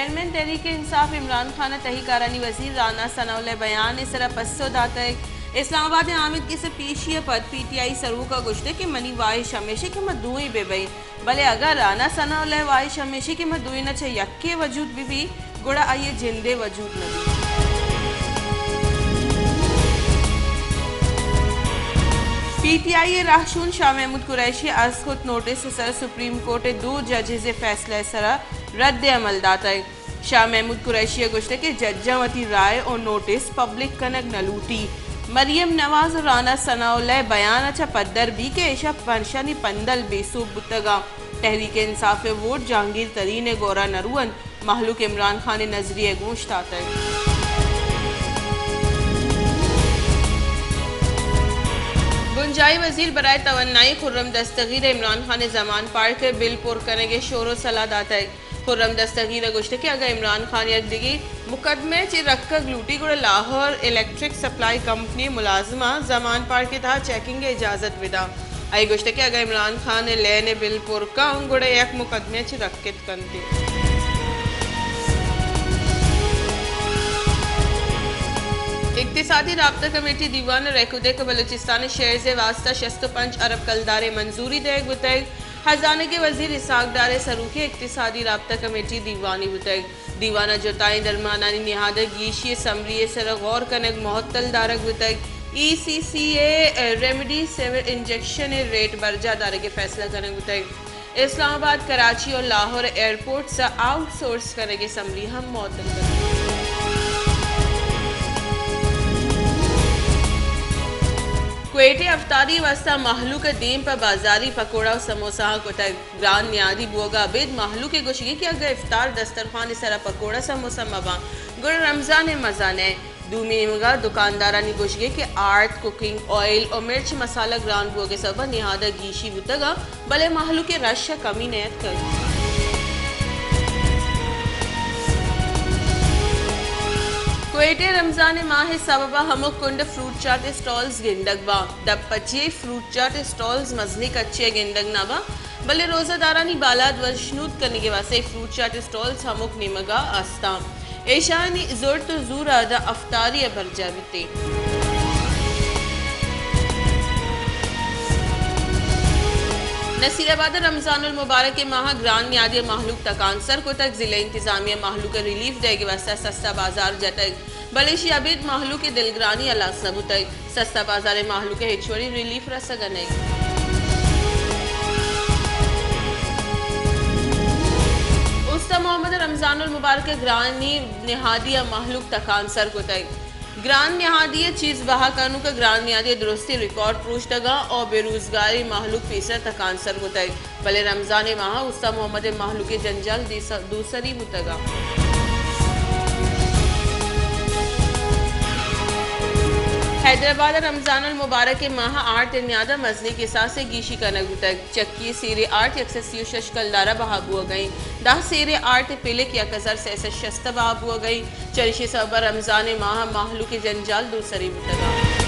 چیئرمین تحریک انصاف عمران خان ء تہی کارانی وزیر رانا ثناء اللہ ء بیان ء سرا پسو داتگ۔ اسلام آباد ء آمد گس ء پیشی ء پد پی ٹی آئی سروک ء گوشتگ کہ منی واہش ہمیش کہ ما دوئیں بہ بئیں، بلے اگاں رانا ثناء اللہ ء واہش ہمیش کہ ما دوئیناں چہ یکے وجود بہ بی، گڑا آئی ء جندے وجود نہ بیت۔ پی ٹی آئی ء راہشون شاہ محمود قریشی ء از کت نوٹس ء سر سپریم کورٹ ء دو ججز ء فیصلہ ء سرا رد عمل داتگ۔ شاہ محمود قریشی ء گوشتگ کہ ججاں وتی رائے ء نوٹس پبلک کنگ نہ لوٹی۔ مریم نواز ء رانا ثناء اللہ ء بیان ء چہ پدر بی کہ ایشاں پنشانی پندل بے سوب بوتگ ء تحریک انصاف ء ووٹ جہانگیر ترین ء گورا نہ رونت۔ مہلوک عمران خان ء نظریہ گوش داتگ۔ بنجاہی وزیر برائے توانائی خرم دستگیر ء عمران خان ء زمان پارک ء بل پر کنگ ء شور ء سلاہ داتگ۔ خرم دستگیر ء گوشتگ کہ اگاں عمران خان یک دگہ مقدمہ ء چہ رکگ لوٹی گڑا لاہور الیکٹرک سپلائی کمپنی ء ملازماں زمان پارک ء تہا چیکنگ ء اجازت بداں۔ آئی ء گوشتگ کہ اگاں عمران خان ء لین ء بل پر کن گڑا یک مقدمہ ء چہ رکت کنت۔ اقتصادی رابطہ کمیٹی دیوان ء ریکودیک ء بلوچستان ء شیئرز ء واستہ شست ء پنچ ارب کلدار ء منظوری دئیگ بوتگ۔ ہزانگ ء وزیر اسحاق ڈار ء سروکی ء اقتصادی رابطہ کمیٹی دیوانی بوتگ۔ دیوان ء جتائیں درمانانی نہاد ء گیشی ء سمری ء سر ء غور کنگ مہتل دارگ بوتگ۔ ای سی سی ء ریمڈی سیور انجیکشن ء ریٹ برجاہ دارگ ء فیصلہ کنگ بوتگ۔ اسلام آباد، کراچی ء لاہور ایئرپورٹس ء آؤٹ سورس کنگ ء سمری ہم مہتل کنگ بوتگ۔ کوئٹہ ء افطاری ء واستہ مہلوک ء دیم پہ بازاری پکوڑا ء سموسہ آں کتگ۔ گران نیادی بوگ ء ابید مہلوک ء گوشگی کہ اگاں افطار دسترخوان ء سرا پکوڑا سموسہ مہ باں گڑا رمضان ء مزہ نئے۔ دومی نیمگ ء دکاندارانی گوشگی کہ آرت، کوکنگ آئل ء مرچ مسالہ گران بوگ ء سبب ء نہاد ء گیشی بوتگ ء بلے مہلوک ء رش ء کمی نیتکگ۔ کوئٹہ ء رمضان ء ماہ ء سبب ء ہمک کنڈ ء فروٹ چاٹ ء سٹالز گندگ باں۔ دپ پچی ء فروٹ چاٹ ء سٹالز مزنیں کچے ء گندگ نہ باں۔ بلے روزہ دارانی بالاد وشنود کنگ ء واستہ اے فروٹ چاٹ اسٹالز ہمک نیمگ ء است انت۔ ایشانی زرت ء زور ء داں افطاری ء برجاہ بیت۔ نصیر آباد ء رمضان المبارک ء ماہ ء گران نیادی ء مہلوک تکانسر کتگ، ضلع انتظامیہ مہلوک ء ریلیف دئیگ ء واستہ سستا بازار جتگ۔ بلے ایشی ء ابید مہلوک ء دلگرانی ہلاس نہ بوتگ۔ سستا بازار ء مہلوک ء ہچ وڑیں ریلیف رسگ ء نئیت۔ استان محمد رمضان المبارک ء گرانی نہادی ء مہلوک تکانسر کتگ۔ گران نہادی ء چیز بہا کنوک ء گران نہادی ء درستیں ریکارڈ پروشتگ ء بے روزگاریں مہلوک پیسر تکانسر کتگ۔ بلے رمضان ء ماہ ء استان محمد ء مہلوک ء جنجال دیس-، دوسری بوتگ ء۔ حیدرآباد ء رمضان المبارک ء ماہ ء آرت ء نیاد ء مزنیں کساس ء گیشی کنگ بوتگ۔ چکی ء سیر ء آرت یک سد سی و شش کلدار ء بہا بوگ ء انت۔ دہ سیر ء آرت ء پلک یک ہزار سئے سد شست ء بہا بوگ ء انت۔ چریشی ء سبب ء رمضان ء ماہ ء مہلوک ء جنجال دوسری بوتگ ء۔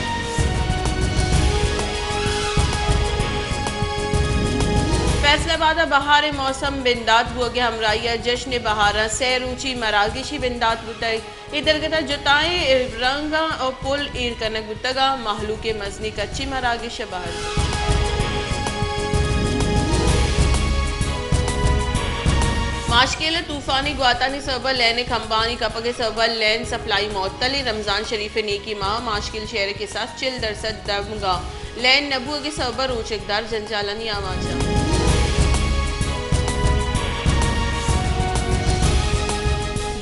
فیصل آباد ء بہار ء موسم بندات بوگ ء ہمراہی ء جشن بہار ء سئے روچی مراگشی بندات بوتگ۔ اے درگت ء جتائیں رنگاں ء پل ایر کنگ بوتگ ء مہلوک ء مزنیں کچی مراگش ء بہر۔ ماشکیل ء طوفانی گواتانی سبب ء لین ء کمبانی کپگ ء سبب ء لین سپلائی معطل انت۔ رمضان شریف ء نیکی ماہ ء ماشکیل شہر ء کساس چل درسد دمگ ء لین نہ بوگ ء سبب ء روچگدار جنجالانی آماچ انت۔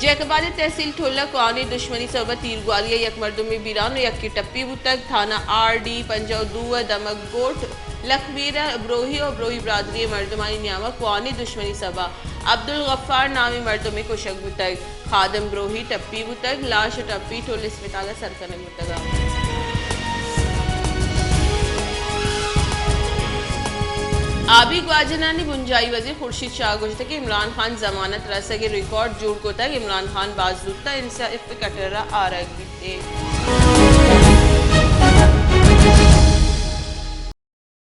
جیکب آباد ء تحصیل ٹھلہ کوہنیں دشمنی سبب ء تیرگواری ء یک مردمے بیران ء یکے ٹپی بوتگ۔ تھانہ آر ڈی پنجاہ و دو ء دمگ گوٹ لکھمیر ء بروہی ء بروہی برادری ء مردمانی نیام ء کوہنیں دشمنی سبب ء عبدالغفار نامیں مردمے کشگ بوتگ۔ خادم بروہی ٹپی بوتگ، لاش ء ٹپی ٹھل اسپتال ء سر کنگ بوتگ۔ آبی گواجنانی بنجاہی وزیر خورشید شاہ ء گوشتگ کہ عمران خان ضمانت رسگ ء ریکارڈ جوڑ کتگ، عمران خان باز زوت ء انصاف ء کٹہر ء آرگ بیت۔